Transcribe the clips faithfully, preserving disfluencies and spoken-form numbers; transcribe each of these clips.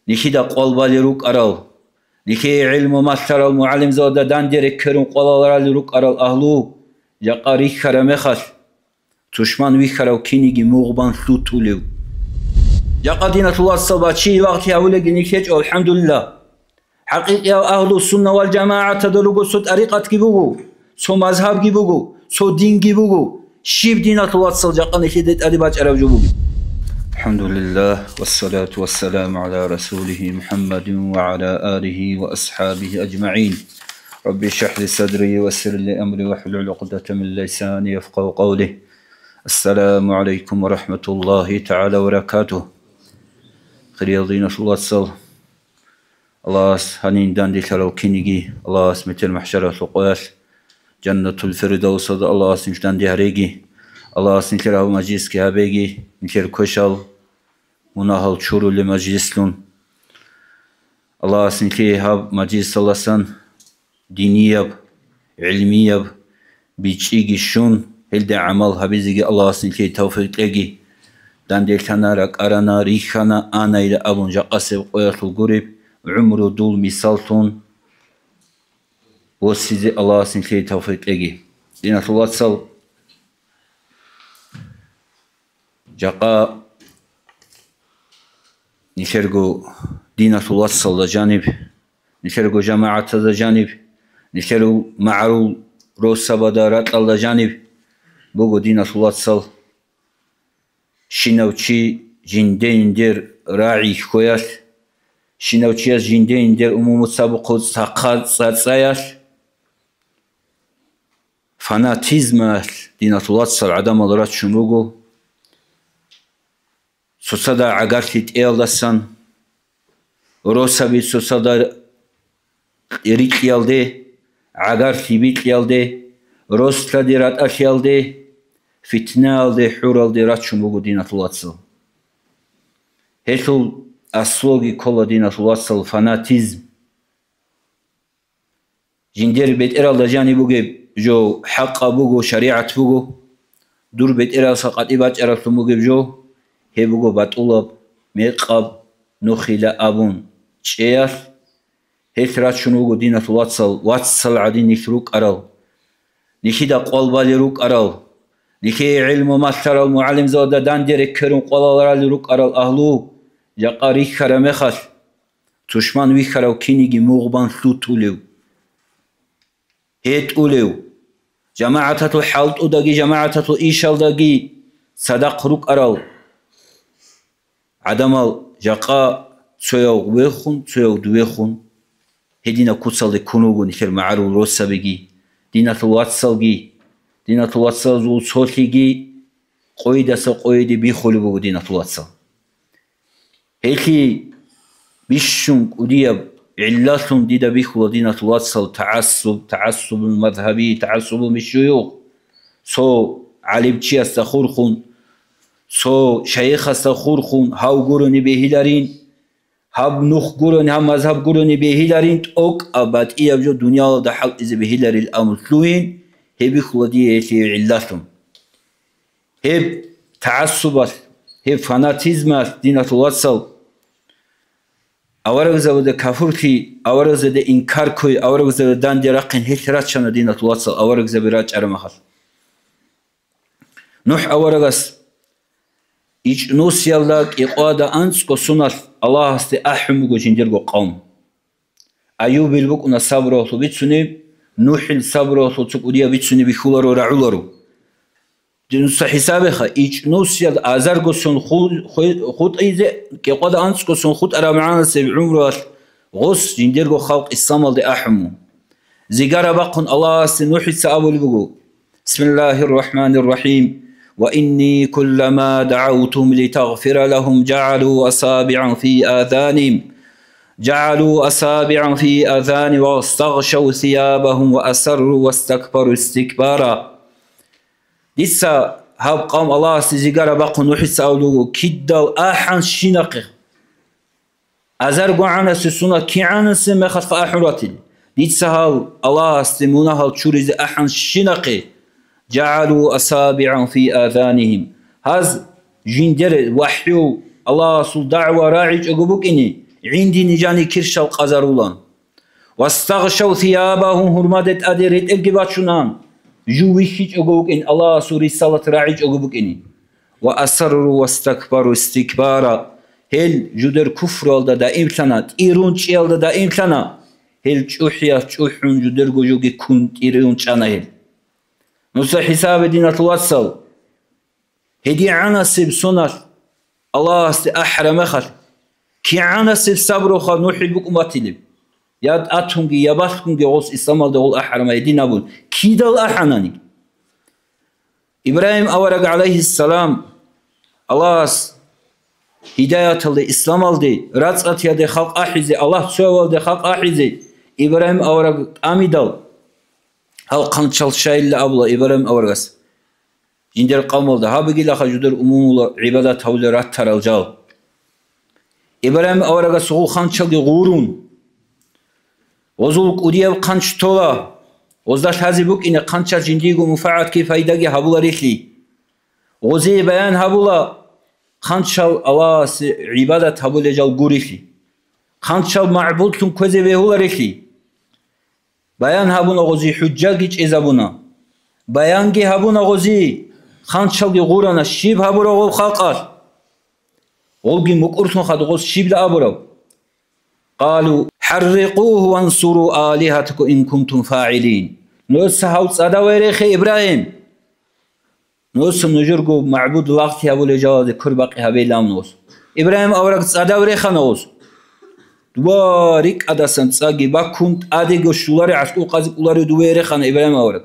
Нилъеда къвал балел рукӀарал, нилъее гӀилму малъарал мугӀалимзабазда данде рекерун къвалал ралел рукӀарал агьлу, жакъа рихьараб мехалъ, тушман вихьарав киниги мугъ бан лъутулев. Жакъа, диналъул вацал, бачи вагълъи гьавулеги нилъ гьечӀо, алхӀамдулиллагь. ХӀакъикъияв агьлу сунна вал жамагӀатада руго цо тӀарикъатги буго, цо мазгьабги буго, цо динги буго. Щиб, диналъул вацал, жакъа нилъеда тӀаде бачӀараб жо бугеб? الحمد لله والصلاة والسلام على رسوله محمد وعلى آله وأصحابه أجمعين. رب اشرح لي صدري ويسر لي أمري واحلل عقدة من لساني يفقهوا قولي. السلام عليكم ورحمة الله تعالى وبركاته. Хириял диналъул вацал, Аллагьас гьанин данделъарал киниги, Аллагьас метер махӀшаралъул къоялъ, Жаннатул Фирдавсалда Аллагьас нилъ данде гьареги, Аллагьас нилъер гьаб мажлисги гьабеги, нилъер квешал, мунагьал чурулеб мажлислъун. Аллагьас нилъее гьаб мажлисалдасан динияб, гӀилмияб бичӀчӀиги щун, гьелда гӀамал гьабизеги Аллагьас нилъее тавфикъ кьеги. Данделъана, ракӀарана, рихьана, анайила абун жакъасеб къоялъул гуреб гӀумру дул мисаллъун восизе Аллагьас нилъее тавфикъ кьеги. Диналъул вацал, жакъа нилъерго диналъул вацалда жаниб, нилъерго жамагӀаталда жаниб, нилъерго магӀарул росабада ракьалда жаниб буго, диналъул вацал, щинав чи жинде-жиндер рагӀи хьвеялъ, щинав чияс жинде-жиндер умумуцабухъе цахъа цӀацӀаялъ, фанатизмалъ, диналъул вацал, гӀадамал рачун руго. Цоцазда гӀагарлъи тӀеялдасан, росаби цоцазда рикьиялде, гӀагарлъи бикьиялде, рос-лъади ратӀалъиялде, фитнаялде, хӀуралде рачун буго, диналъул вацал. Гьелъул аслуги ккола, диналъул вацал, фанатизм. Жиндир бетӀералда жаниб бугеб жо хӀакъаб буго, шаригӀат буго. Дур бетӀералдаса къватӀибе бачӀараблъун бугеб жо, гьеб буго батӀулаб, мекъаб, нухила абун чӀеялъ. Гьелъ рачун вуго, диналъул вацал, вацал гӀадин нилъ рукӀарал, нилъеда къвал балел рукӀарал, нилъее гӀилму малъарал мугӀалимзабазда данде рекерун къвалал ралел рукӀарал агьлу, жакъа рихьараб мехалъ, тушман вихьарав киниги мугъ бан лъутулев, гьетӀулев, жамагӀаталъул хӀалтӀудаги жамагӀаталъул ишалдаги цадахъ рукӀарал гӀадамал жакъа цояв вехун, цояв дувехун, гьединаб куцалде ккун вуго нилъер магӀарул росабиги, диналъул вацалги, диналъул вацазул цолъиги къойидаса къойиде бихулеб буго, диналъул вацал. Гьелъие бищун кӀудияб гӀиллалъун дида бихьула, диналъул вацал, тагӀассуб, тагӀассубул мазгьаби, тагӀассубул бишшуюх. Цо гӀалимчиясда хурхун, цо шайихасда хурхун, гьав гурони бегьиларин, гьаб нух гурони, гьаб мазгьаб гурони бегьиларин, тӀокӀаб батӀияб жо дуниялалда хӀалтӀизе бегьиларил абун лъугьин, гьеб бихьула дие гьелъие гӀиллалъун. Гьеб тагӀассубалъ, гьеб фанатизмалъ, диналъул вацал, аварагзабазда кафурлъи, аварагзабазда инкар ккой, аварагзабазда данде рахъин гьелъ рачана, диналъул вацал, аварагзаби рачӀараб мехалъ. НухӀ аварагас ичӀнусиялда кӀикъоялда анцӀго соналъ Аллагьасде ахӀун буго жиндирго къавм. Аюбил букӀуна сабруялъул бицунеб, НухӀил сабруялъул цо кӀудияб бицунеб бихьуларо, рагӀуларо. Дуца хӀисабеха, ичӀнусиялда азарго сон ху-, ху-, хутӀизе, кӀикъоялда анцӀго сон хутӀараб магӀанасеб гӀумруялъ гъос жиндирго халкъ исламалде ахӀун. Зигараб бахъун Аллагьасде НухӀица абулеб буго: بسم الله الرحمن الرحيم. وإني كلما دعوتهم لتغفر لهم جعلوا أصابعهم في آذانهم، جعلوا أصابعهم في آذانهم واستغشوا ثيابهم وأصروا واستكبروا استكبارا. Дица гьаб къавм Аллагьасде зигараб бахъун НухӀица абулеб буго, кидал ахӀан щинахъе. Азарго гӀанасе сунат кигӀанасеб мехалъ ахӀун ратил. Дица гьал Аллагьасде мунагьал чуризе ахӀан щинахъе. جعلوا أصابعهم في آذانهم. Гьаз жиндир вахӀю, Аллагьасул дагӀва рагӀичӀого букӀине, гӀинди нижани кирщал къазарулан. Вастагъшав сиябагьум, гьурмаде тӀаде ретӀелги бачунан, жив вихьичӀого вукӀин, Аллагьасул рисалат рагӀичӀого букӀине. Ва асарру вастакбару истикбара, гьел жудер куфруялда даимлъана, тӀирун чӀиялда даимлъана, гьел чӀухӀиялъ чӀухӀун жудерго жоги ккун тӀирун чӀана гьел. Нуса хӀисабе, диналъул вацал, гьедигӀанасеб соналъ Аллагьасде ахӀараб мехалъ, кигӀанасеб сабруха НухӀил букӀун батилеб? Я тӀатунги, я балъгунги гъос исламалде гъол ахӀараб гьедин абун, кидал ахӀанани? Ибрагьим авараг, гӀалайгьиссалам, Аллагьас гьидаяталде, исламалде, рацӀцӀатиялде халкъ ахӀизе, Аллагь цоявалде халкъ ахӀизе Ибрагьим авараг тӀамидал, гьал хъанчал щайилла абула Ибрагьим аварагас жиндир къавмалда, гьабигилаха жудер умумула гӀибадат гьавулел ратарал жал. Ибрагьим аварагас гъул хъанчалги гъурун, гъозул кӀудияб хъанч тола, гъозда лъазе букӀине хъанчал жиндиего мунфагӀатги пайдаги гьабуларелъи. Гъозие баян гьабула хъанчал Аллагьасе гӀибадат гьабулел жал гурелъи, хъанчал магӀбудлъун кквезе бегьуларелъи. Баян гьабуна гъози, хӀужжаги чӀезабуна. Баянги гьабуна гъози, хъанчалги гъурана, щиб гьабурав гъов халкъалъ? Гъовги мукӀурлъун хадуб гъос щибла абурав? Къалу, хӀаррикъугьу вансуру алигьатакум ин кунтум фагӀилин. Нуца гьав цӀадав гьерехъе, Ибрагьим. Нуца нужерго магӀбуд лагъти гьабулел жалазе квербакъи гьабейилан нус. Ибрагьим авараг цӀадав рехана гъос. Ва рикӀкӀадасан цӀаги баккун, тӀадего щуларе гӀалъукъазе кӀоларе дуве рехана Ибрагьим авараг.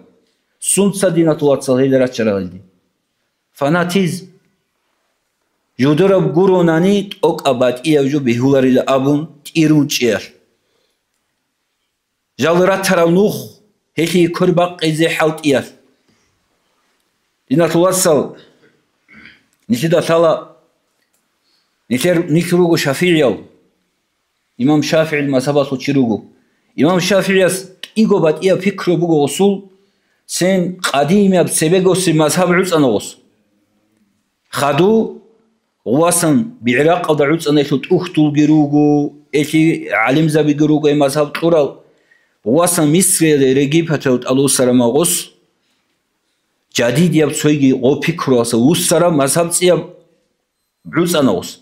Сунца, диналъул вацал, гьел рачарал гьелде? Фанатизм. Жудураб гуронани, тӀокӀаб батӀияб жо бегьуларила абун тӀирун чӀиялъ. Жал ратарав нух, гьелъие квербакъизе хӀалтӀиялъ. Диналъул вацал, нилъеда лъала, нилъер, нилъ руго шафигӀиял, имам ШафигӀил мазгьабалъул чи руго. Имам ШафигӀияс кӀиго батӀияб пикру буго гъосул, цин къадимияб цебегоси мазгьаб гӀуцӀана гъос. Хаду, гъувасан бигӀракъалда гӀуцӀана гьелъул тӀухьдулги руго, гьелъи гӀалимзабиги руго гьеб мазгьаб кьурал. Гъувасан Мисриялда, Египеталда тӀалусарама гъос, жадидияб цойги гъо пикруялъа вуссараб мазгьаб цӀияб гӀуцӀана гъос.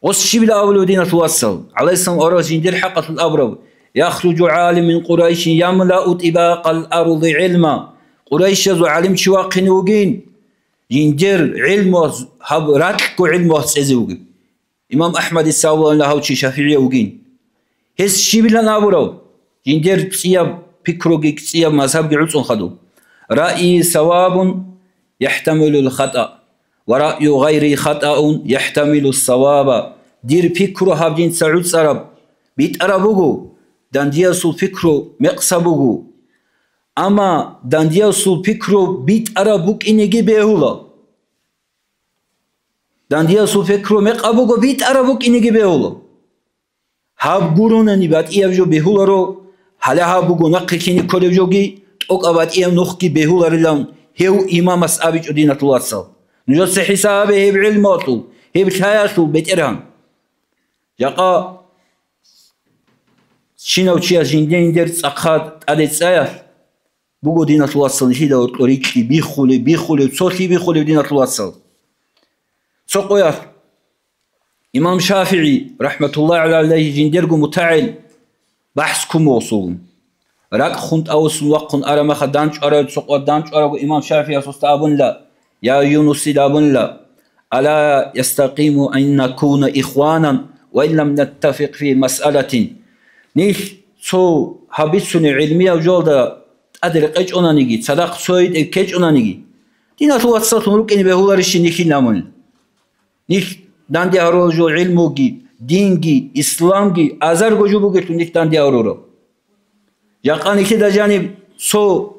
Гъос щибила абулев, диналъул вацал, гӀалайгьиссалам аварагас жиндир хӀакъалъулъ абураб: «Яхруджу гӀалимун мин Къурайшин ямлау тӀибакъал арзи гӀилма». Къурайшазул гӀалимчи вахъине вугин, жиндир гӀилму, гьаб ракьго гӀилму цӀезе вугеб. Имам АхӀмадица абулаанила гьав чи ШафигӀияв вугин. Гьес щибилан абурав? Жиндир цӀияб пикруги цӀияб мазгьабги гӀуцӀун хадуб. «Раъйи савабун яхӀтамилул хатӀа, ва раъйу гъайри хатӀаун яхӀтамилус саваба». Дир пикру гьаб жинца гӀуцӀараб, битӀараб буго, дандиясул пикру мекъсаб буго. Амма дандиясул пикру битӀараб букӀинеги бегьула. Дандиясул пикру мекъаб буго, битӀараб букӀинеги бегьула. Гьаб гуронани батӀияб жо бегьуларо, гьале гьаб буго нахъе лъине кколеб жоги, тӀокӀаб батӀияб нухги бегьуларилан гьев имамас абичӀо, диналъул вацал. Нужеца хӀисабе гьеб гӀилмуялъул, гьеб лъаялъул, БетӀергьан. Жакъа чинав чияс жинде-жиндер цӀахъа тӀаде цӀаялъ буго, диналъул вацал, нилъеда гьоркьор рикьи биххулеб, биххулеб, цолъи биххулеб, диналъул вацал. Цо къоялъ имам ШафигӀи, рахӀматуллагьи гӀалайгьи, жиндерго мутагӀил бахӀс ккун буго гъосулгун. РакӀ хун тӀавуссун вахъун араб мехалъ данчӀварав, цо къоялъ данчӀварабго имам ШафигӀияс гъосда абунила, я Юнусида абунила: «Ала ястакъиму ан накуна ихванан ва ин лам наттафикъ фи масъалатин». Нилъ цо гьаб бицунеб гӀилмияб жоялда тӀаде рекъечӀонаниги, цадахъ цо гьитӀе ккечӀонаниги, диналъул вацаллъун рукӀине бегьуларищин нилъин ламун? Нилъ данде гьарурал жо гӀилмуги, динги, исламги азарго жо бугелъул нилъ данде гьарурал. Жакъа нилъеда жаниб цо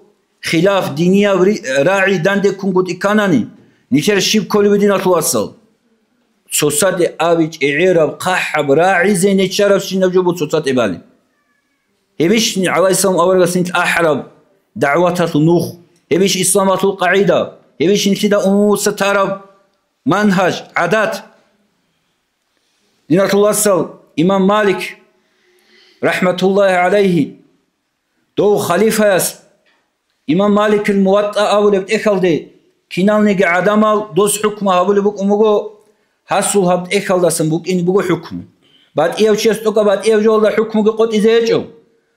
хилаф динияб ри-, рагӀи данде ккунгутӀи кканани, нилъер щиб кколеб, диналъул вацал? Цоцаде абичӀеб гӀераб, хъахӀаб, рагӀизе нечарабщинаб жо буго цоцаде балеб. Гьебищ гӀалайгьиссалам аварагас нилъ ахӀараб дагӀваталъул нух, гьебищ исламалъул къагӀида, гьебищ нилъеда умумуца тараб манхӀаж, гӀадат? Диналъул вацал, Имам Малик, рахматуллагьи гӀалайгьи, дов халифаяс, имам Маликил Муватта абулеб тӀехьалде, киналниги гӀадамал дос хӀукму гьабулеб букӀун буго, гьасул гьаб тӀехьалдасан букӀине буго хӀукму. БатӀияв чияс тӀокӀаб батӀияб жоялда хӀукмуги къотӀизе гьечӀо.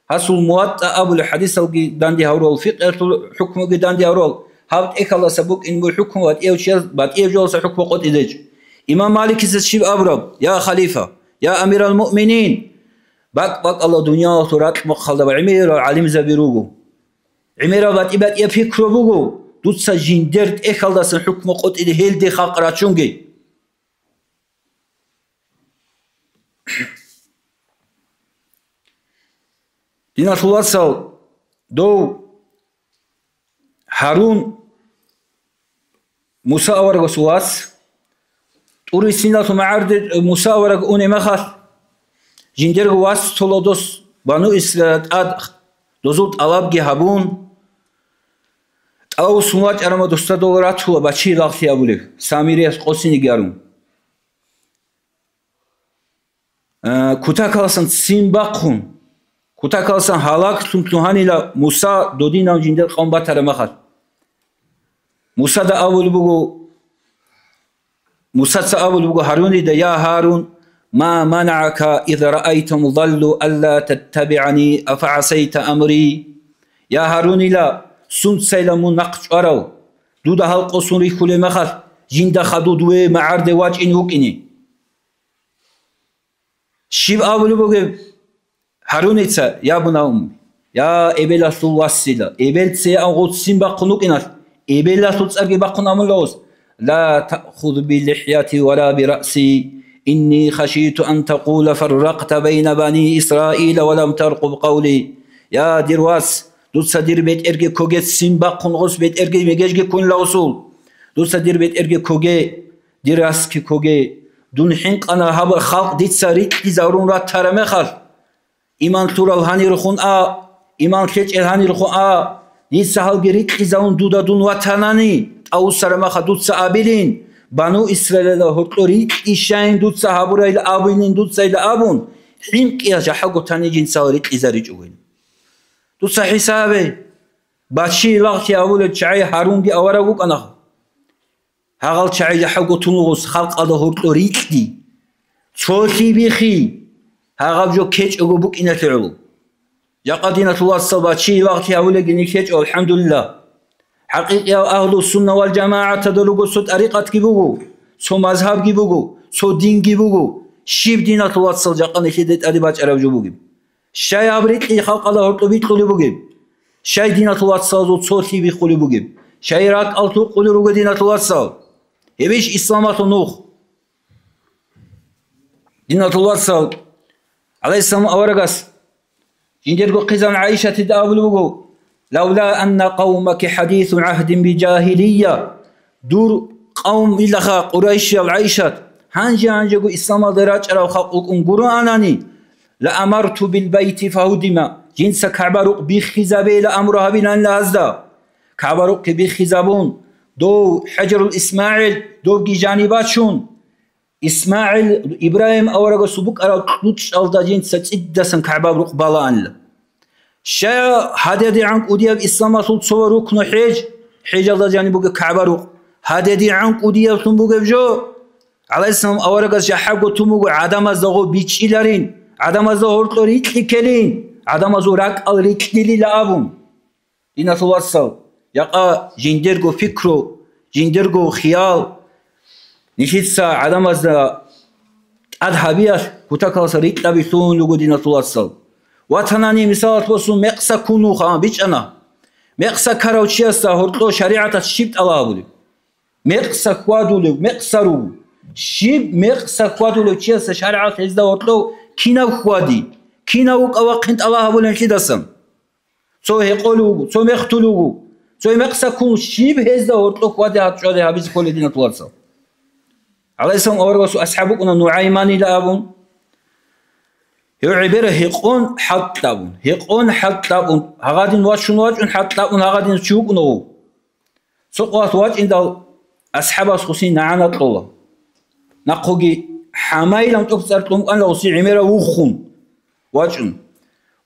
Гьасул Муватта абулеб хӀадисалги данде гьавурал, фикъиялъул хӀукмуги данде гьавурал, гьаб тӀехьалдаса букӀине буго хӀукму, батӀияв чияс батӀияб жоялдаса хӀукму къотӀизе гьечӀо. Имам Маликица щиб абураб: «Я халифа, я амирал муъминин, бакӀ-бакӀалда дуниялалъул ракь-мухъалда гӀемерал гӀалимзаби руго. ГӀемерал батӀи-батӀияб пикру буго, дуца жиндер тӀехьалдасан хӀукму къотӀизе гьелде халкъ рачунги». Диналъул вацал, дов Гьарун, Муса аварагасул вац, ТӀури Синалъул магӀарде Муса авараг унеб мехалъ, жиндирго вац цола дос Бану Исраилалда тӀад дозул тӀалабги гьабун, тӀавусун вачӀараб мехалъ досда дол ратула бачи лагълъи абулеб, Самирияс къосинеги гьарун. Э, кутакаласан ццин бахъун, кутакаласан гьалаглъун лъугьанила Муса додинав жиндир къавм батараб мехалъ. Мусада абулеб буго, Мусаца абулеб буго Гьарунида: «Я Гьарун, ма манаъака иза раайтагьум заллу алла таттабигӀани, афагӀасайта амри?» Я Гьарунила, сунцайила мун нахъ чӀварав, дуда гьалкъосун рихьулеб мехалъ, жинда хадув дуе магӀарде вачӀине вукӀине? Щиб абулеб бугеб Гьаруница: «Я бунавм, я эбелалъул васила, эбелцеян гъуццин бахъун вукӀиналъ, эбелалъул цӀарги бахъун амула гъос: ла таъхуз би лихьяти ва ла би раъси, инни хашиту ан такъула фарракъта байна бани Исраила ва лам таркъуб къавли». Я дир вас, дуца дир бетӀерги ккоге ццин бахъун гъос, бетӀерги мегежги ккунила гъосул. Дуца дир бетӀерги ккоге, дир расги ккоге, дун хӀинкъана гьаб халкъ дица рикьдизаврун ратараб мехалъ, иман лъурал гьанирхун а, иман лъечӀел гьанирхун а, дица гьалги рикьдизавун дуда дун ватанани, тӀавусараб мехалъ дуца абилин, Бану Исраилалда гьоркьо рикьдищайин дуца гьабурайилан абилин дуцайилан абун, хӀинкъиялъ жахӀалго тани жинцал рикьдизаричӀогойин. Дуца хӀисабе, бачи лагълъи абулел чагӀи Гьарунги авараг вукӀана. Гьагъал чагӀи жахӀалго тун гъос халкъалда гьоркьо рикьди, цолъи бихи, гьагъаб жо ккечӀого букӀиналъе гӀоло. Жакъа, диналъул вацал, бачи лагълъи гьавулеги нилъ гьечӀо, алхӀамдулиллагь. ХӀакъикъияв агьлу сунна вал жамагӀаталда руго цо тӀарикъатги буго, цо мазгьабги буго, цо динги буго. Щиб, диналъул вацал, жакъа нилъеда тӀаде бачӀараб жо бугеб? Щай гьаб рикьи халкъалда гьоркьоб бикьулеб бугеб? Щай диналъул вацалазул цолъи биххулеб бугеб? Щай ракӀал лъукъулел руго диналъул вацал? Гьебищ исламалъул нух? Диналъул вацал, гӀалайгьиссалам аварагас жиндирго хъизан ГӀайшатида абулеб буго: «Лавла анна къавмаки хӀадису гӀагьдин би жагьилия», дур къавмилаха, Къурайшиял ГӀайшат, гьанже-гьанжего исламалде рачӀарав халкъ вукӀун гуроанани, «ла амарту бил байти фагьудима», жинца КагӀба-рукъ биххизабейила амру гьабиланила гьазда. КагӀба-рукъги биххизабун, дов ХӀажарул ИсмагӀил, довги жаниб бачун, ИсмагӀил, Ибрагьим аварагасул букӀараб кьучӀалда жинца цӀидасан КагӀба-рукъ балаанила. Щай гьадиде гӀан кӀудияб исламалъул цо рукну хӀеж, хӀежалда жаниб бугеб КагӀба-рукъ, гьадиде гӀан кӀудияблъун бугеб жо? ГӀалайгьиссалам аварагас жахӀалго тун буго гӀадамазда гъо бичӀчӀиларин, гӀадамазда гьоркьо рикьи ккелин, гӀадамазул ракӀал рикьдилила абун. Диналъул вацал, жакъа жиндирго пикру, жиндирго хиял нилъеца гӀадамазда тӀад гьабиялъ кутакаласа рикьаби лъугьун руго, диналъул вацал. Ватанани, мисалалъ босун, мекъса ккун вуха, бичӀчӀана. Мекъса ккарав чиясда гьоркьо шаригӀаталъ щиб тӀалаб гьабулеб? Мекъса хьвадулев, мекъса руго. Щиб мекъса хьвадулев чиясда шаригӀат гьезда гьоркьов кинаб хьвади, кинав вукӀа вахъин тӀалаб гьабулеб нилъидасан? Цо гьекъолев вуго, цо мехтулев вуго, цо мекъса ккун щиб гьезда гьоркьов хьвади гьачӀвади гьабизе кколеб, диналъул вацал? ГӀалайгьиссалам аварагасул асхӀаб вукӀуна НугӀайманила абун. Гьев гӀебера гьекъон хӀалтӀабун, гьекъон хӀалтӀабун, гьагъадин вачун вачӀун хӀалтӀабун гьагъадин чи вукӀуна гъов. Цо къоялъ вачӀиндал асхӀабас гъосин нагӀана кьола. Нахъоги хӀамайилан тӀоцӀар кьун кӀванила гъуси гӀемерав вуххун вачӀун.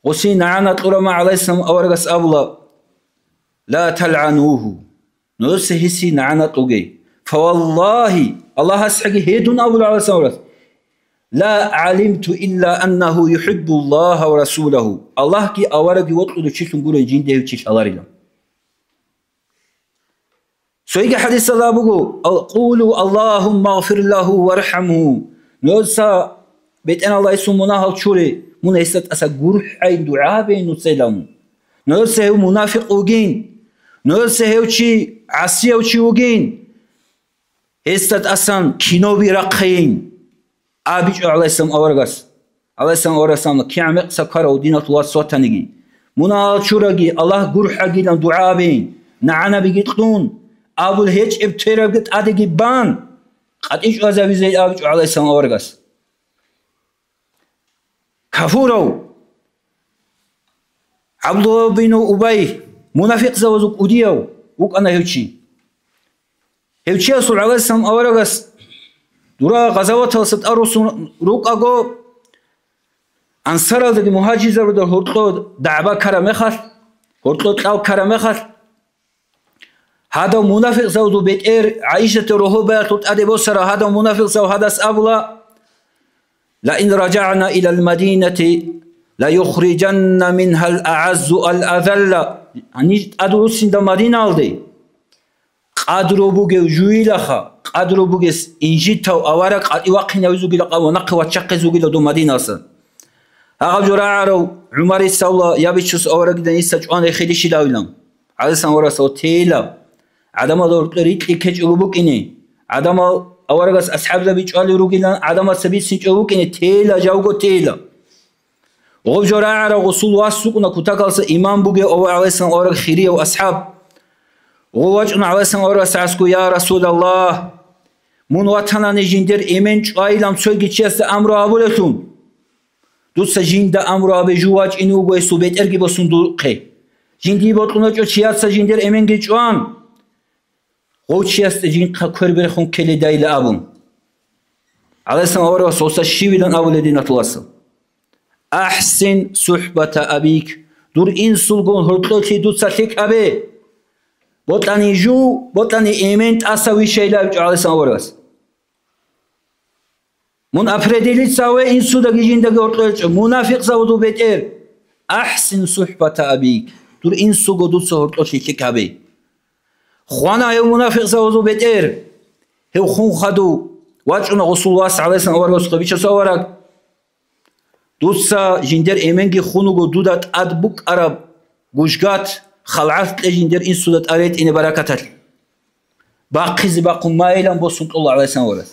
Гъуси нагӀана кьураб мехалъ гӀалайгьиссалам аварагас абула: «Ла талгӀанугьу». Нужеца гьесие нагӀана кьуге. Фаваллагьи, Аллагьасхъаги гьедун абула гӀалайгьиссаламас: «Ла гӀалимту илла аннагьу юхӀиббуллагьа ва расулагьу». Аллагьги аварагги вокьулев чилъун гурин жинда гьев чи лъаларилан. Цоги хӀадисалда буго: «Къулу Аллагьумма гъфир лагьу вархӀамгьу». Нужеца, БетӀергьан Аллагь, гьесул мунагьал чуре, мун гьесда тӀаса гурхӀайин дугӀа гьабейин нужеца. Нужеца гьев мунафикъ вугин, нужеца гьев чи гӀасияв чи вугин, гьесда тӀасан киноби рахъейин, абичӀо гӀалайгьиссалам аварагас. ГӀалайгьиссалам аварагас абуна: «КигӀан мекъса ккарав диналъул вас ватаниги, мунагьал чураги, Аллагь гурхӀагилан дугӀа гьабейин, нагӀанабиги кьун, абулеб гьечӀеб терабги тӀадеги бан, къватӀив чӀвазавизе», абичӀо гӀалайгьиссалам аварагас. Кафурав ГӀабдулла бин Убай, мунафикъзабазул кӀудияв вукӀана гьев чи. Гьев чиясул гӀалайгьиссалам аварагас дура гъазаваталдаса тӀаруссун рукӀаго, ансаралдаги мугьажирзабазда гьоркьо дагӀба ккараб мехалъ, гьоркьо кьал ккараб мехалъ, гьадав мунафикъзабазул бетӀер, ГӀайшатил рогьобаялъул тӀаде босарав гьадав мунафикъзабаз гьадас абула: «Ла ин ражагӀна илал мадинати ла юхрижанна мингьал агӀаззу ал азалла». Гьанир тӀадруссинда Мадиналде, къадру бугев жугьилаха, къадру бугес инжитав авараг къватӀив вахъинавизе вугила ва нахъе ваччахъизе вугила дов Мадиналдаса. Гьагъаб жо рагӀарав ГӀумарица абула, я бичасул аварагилан гьесда чӀван рехилищилавилан. ГӀалайгьиссалам аварагас абула: «Тейила, гӀадамал гьоркье рикьи ккечӀого букӀине, гӀадамал аварагас асхӀабзаби чӀвалел ругилан гӀадамаца бицинчӀого букӀине, тейила, жавго тейила». Гъоб жо рагӀарав гъусул вас вукӀуна кутакалдаса имам бугев ва гӀалайгьиссалам авараг хирияв асхӀаб. Гъов вачӀуна гӀалайгьиссалам аварагасда гӀаскӀо: «Я Расулаллагь, мун ватанани жиндер эмен чӀвайилан цойги чиясда амру гьабулелъул, дуца жинда амру гьабе жив вачӀине вуго, гьесул бетӀерги босун духъе. Жиндие бокьун гьечӀо чияца жиндер эменги чӀван, гъов чиясда жинхъа кверберехун ккеледайила», абун. ГӀалайгьиссалам аварагас гъосда щивилан абулеб, диналъул вацал: «АхӀсин сухӀбата абик», дур инсулгун гьоркьоблъи дуца лъикӀ гьабе. Бокьани жув, бокьани эмен тӀаса вищайилан абичӀо гӀалайгьиссалам аварагас. Мун определиться гьаве инсудаги жиндаги гьоркьоб гьечӀо, мунафикъзабазул бетӀер. «АхӀсин сухӀбата абик», дур инсуго дуца гьоркьоблъи лъикӀ гьабе. Хвана гьев мунафикъзабазул бетӀер. Гьев хун хадув вачӀуна гъусул вас гӀалайгьиссалам аварагасухъе: «Бичасул авараг, дуца жиндер эменги хун вуго, дуда тӀад букӀараб гужгат, халгӀат кье жиндер инсуда тӀад ретӀине баракаталъе. Бахъизе бахъун майилан босун кьола», гӀалайгьиссалам аварагас.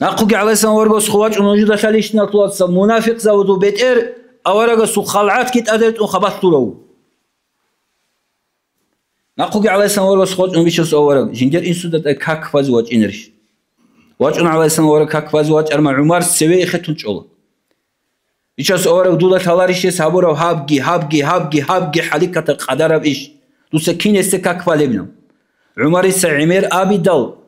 Нахъуги гӀалайгьиссалам аварагасухъе вачӀуна нужеда лъалищ, диналъул вацал, мунафикъзабазул бетӀер аварагасул халгӀатги тӀад ретӀун хабалъ лъурав. Нахъуги гӀалайгьиссалам аварагасухъе вачӀун, бичасул авараг, жиндер инсуда тӀад как базе вачӀинарищ? ВачӀун гӀалайгьиссалам авараг как базе вачӀарма, ГӀумар цеве эхетун чӀола. Бичасул авараг, дуда лъаларищ гьес гьабураб гьабги, гьабги, гьабги, гьабги хӀаликкатаб къадараб иш? Дуца кинесде как балебилан? ГӀумарица гӀемер абидал: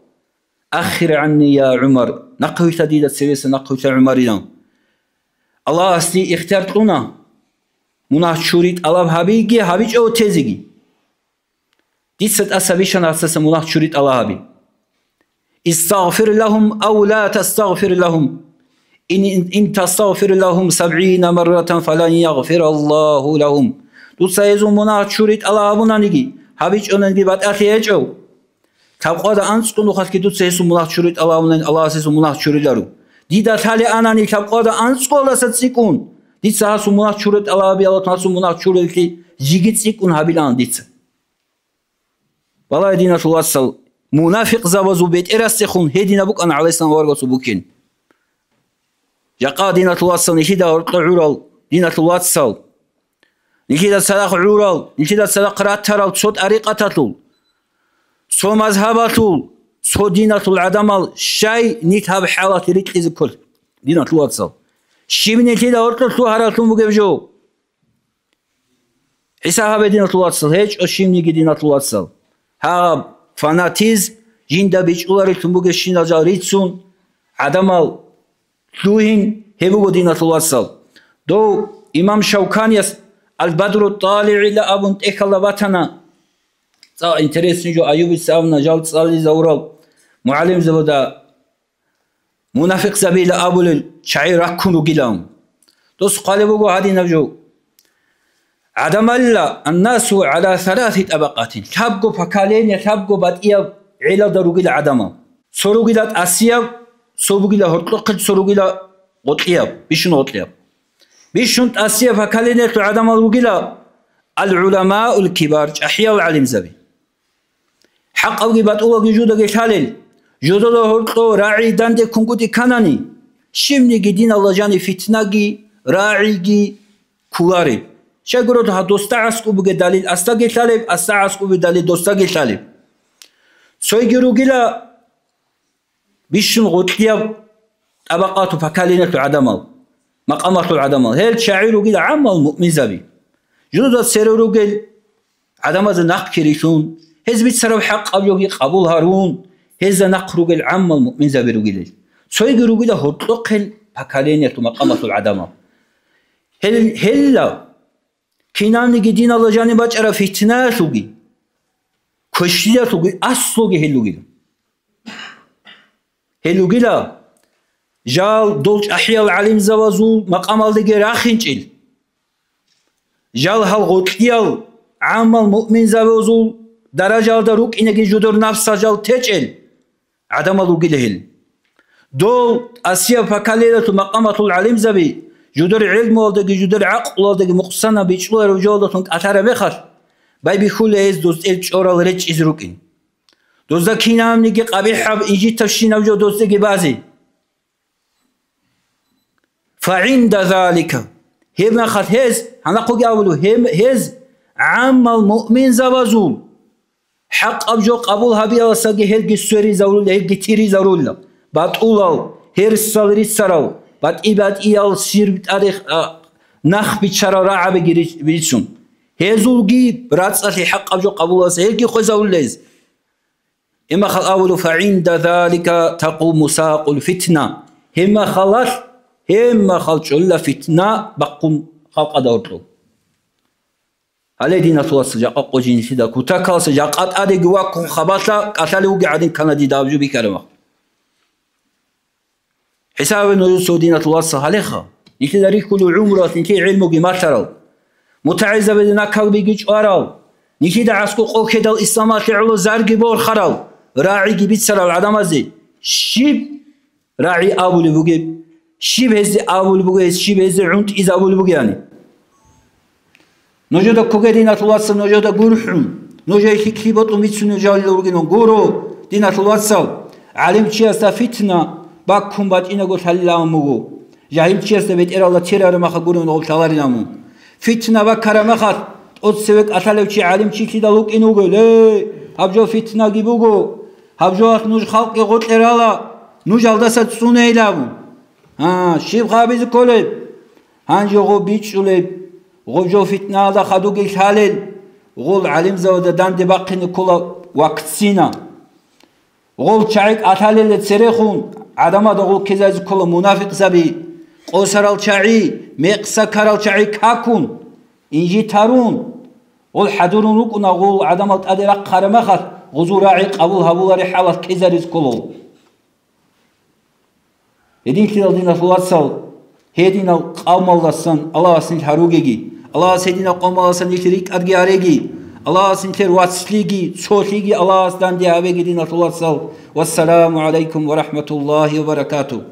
«Аххир гӀанни, я ГӀумар», нахъвилъа дида цевеса, нахъвилъа, ГӀумарилан. Аллагьас дие ихтияр кьуна мунагь чури тӀалаб гьабиги, гьабичӀого тезеги. Дица тӀаса бищана гьасдаса мунагь чури тӀалаб гьаби. «Истагъфир лагьум ав ла тастагъфир лагьум. Ин, ин, ин тастагъфир лагьум сабгӀина марратан фалан ягъфираллагьу лагьум». Дуца гьезул мунагь чури тӀалаб гьабунаниги, гьабичӀонаниги батӀалъи гьечӀев. Лъабкъоялда анцӀго нухалъги дуца гьесул мунагь чури тӀалаб гьабунани, Аллагьас гьесул мунагь чуриларо. Дида лъалеб анани лъабкъоялда анцӀгоялдаса цӀикӀкӀун, дица гьасул мунагь чури тӀалаб гьабиялъун гьасул мунагь чурилалъе жеги цӀикӀкӀун гьабилаан дица. Балагье, диналъул вацал, мунафикъзабазул бетӀерасдехун гьединаб букӀана гӀалайгьиссалам аварагасул букӀин. Жакъа, диналъул вацал, нилъеда гьоркьо гӀурал, диналъул вацал, нилъеда цадахъ гӀурал, нилъеда цадахъ ратарал цо тӀарикъаталъул, цо мазгьабалъул, цо диналъул гӀадамал щай нилъ гьаб хӀалалъе рикӀкӀизе кколел, диналъул вацал? Щиб нилъеда гьоркьор лъугьараллъун бугеб жо? ХӀисаб гьабе, диналъул вацал, гьечӀо щибниги, диналъул вацал. Гьаб фанатизм жинда бичӀчӀулареллъун бугебщинал жал рицун, гӀадамал лъугьин гьеб буго, диналъул вацал. Дов имам Шавканияс Ал-Бадру ТӀалигӀила абун тӀехьалда батана. ЦӀа интересный жо Аюбица абуна, жал цӀализавурал мугӀалимзабада мунафикъзабила абулел чагӀи раккун ругилан. Дос хъвалеб буго гьадинаб жо. ГӀадамалла, аннасу гӀала саласи тӀабакъатин, лъабго поколение, лъабго батӀияб гӀелалда ругила гӀадамал. Цо ругила тӀасияб, цо бугила гьоркьохъел, цо ругила гъоркьияб, бищун гъоркьияб. Бищун тӀасияб поколениялъул гӀадамал ругила ал-гӀуламаул кибар, чӀахӀиял гӀалимзаби. ХӀакъабги батӀулабги жудаги лъалел, жудада гьоркьо рагӀи данде ккунгутӀи кканани, щибниги диналда жаниб фитнаги, рагӀиги кколареб. Щайгурелъул гьа досда аскӀуб бугеб далил асдаги лъалеб, асда аскӀуб бугеб далил досдаги лъалеб. Цойги ругила бищун гъоркьияб тӀабакъату поколениялъул гӀадамал, макъамалъул гӀадамал. Гьел чагӀи ругила гӀаммал муъминзаби. Жудада цере ругел гӀадамазда нахъ кирилъун, гьез бицараб хӀакъаб жоги къабул гьарун, гьезда нахъ ругел гӀаммал муъминзаби ругилел. Цойги ругила гьоркьохъел поколениялъул макъамалъул гӀадамал. Гьел, гьелла кинабниги диналда жаниб бачӀараб фитнаялъулги, квешлъиялъулги аслуги гьел ругила. Гьел ругила, жал дол чӀахӀиял гӀалимзабазул макъамалдеги рахинчӀел, жал гьал гъоркьиял гӀаммал муъминзабазул даражалда рукӀинеги жудур напсал жал течӀел гӀадамал ругила гьел. Дол тӀасияб поколениялъул макъамалъул гӀалимзаби жудур гӀелмуялдаги, жудур гӀакълуялдаги мукъсанаб бичӀчӀуларев жоялдалъун кӀалъараб мехалъ, байбихьула гьез дос тӀел чӀорал речӀчӀизе рукӀин. Дозда кинабниги къабихӀаб инжитабщинаб жо досдаги базе. ФагӀинда залика, гьеб мехалъ гьез, гьанахъуги абулеб, гьеб, гьез гӀаммал муъминзабазул хӀакъаб жо къабул гьабиялдасаги гьелги сверизаврула, гьелги тиризаврула. БатӀулал, гьерсал рицарал, батӀи-батӀиял сир тӀаде, а, нах биччарал рагӀабиги рич-, бицун. Гьезулги рацӀцӀалъи хӀакъаб жо къабулалдаса гьелги хвезаврула гьез. Имахал авалу, фагӀинда залика такъуму сакъул фитна. Гьебмахалалъ, гьебмахал чӀолила фитна бахъун халкъалда гьоркьоб. Гьале, диналъул вацал, жакъа къо жинлъида кутакалъа жакъа тӀадеги ваккун хабалъа кӀалъалев вугев гӀадин ккана дида гьаб жо бихьараб мехалъ. ХӀисабе нужеца, диналъул вацал, гьалеха. Нилъеда рихьулев гӀумруялъ нилъее гӀелмуги малъарал, мутагӀилзабазда накалбиги чӀварал, нилъеда аскӀо къо ккедал исламалъе гӀоло зарги борхарал, рагӀиги бицарал гӀадамазе щиб рагӀи абулеб бугеб, щиб гьезде абулеб бугеб, гьез щиб гьезде гӀунтӀизабулеб бугебани. Нужеда ккоге, диналъул вацал, нужеда гурхӀун, нужее хьикли ботӀун бицунев жавлил вугин. Гуро, диналъул вацал, гӀалимчиясда фитна баккун батӀинаго лъалилан буго, жагьилчиясда бетӀералда терараб маха гурин гъоб лъаларилан мун. Фитна баккараб махалъ, тӀоцеве кӀалъалев чи гӀалимчилъидал вукӀин вуго, ле, гьаб жо фитнаги буго, гьаб жоялъ нуж халкъги гъоркье рала, нуж гьалдаса цӀунейилан абун. Гьа, щиб гьабизе кколеб? Гьанже гъо бичӀчӀулеб, гъо жо фитнаялда хадуги лъалел, гъол гӀалимзабазда данде бахъине ккола вакцина. Гъол чагӀи кӀалъалеле церехун гӀадамазда гъо ккезаризе ккола мунафикъзаби, къосарал чагӀи, мекъса ккарал чагӀи какун, инжит гьарун. Гъол хӀадурун рукӀуна, гъол гӀадамал тӀаде рахъараб махалъ, гъозул рагӀи къабул гьабулареб хӀалалъ ккезаризе ккола. Гьединлъидал, диналъул вацал, гьединал къавмалдасан Аллагьас нилъ гьаругеги, Аллагьас гьединал къавмалдасан нилъ рикӀкӀадги гьареги, Аллагьас нилъер вацлъиги, цолъиги Аллагьас данде гьабеги, диналъул вацал. Вассаламу гӀалайкум ва рахӀматуллагьи ва баракатугь.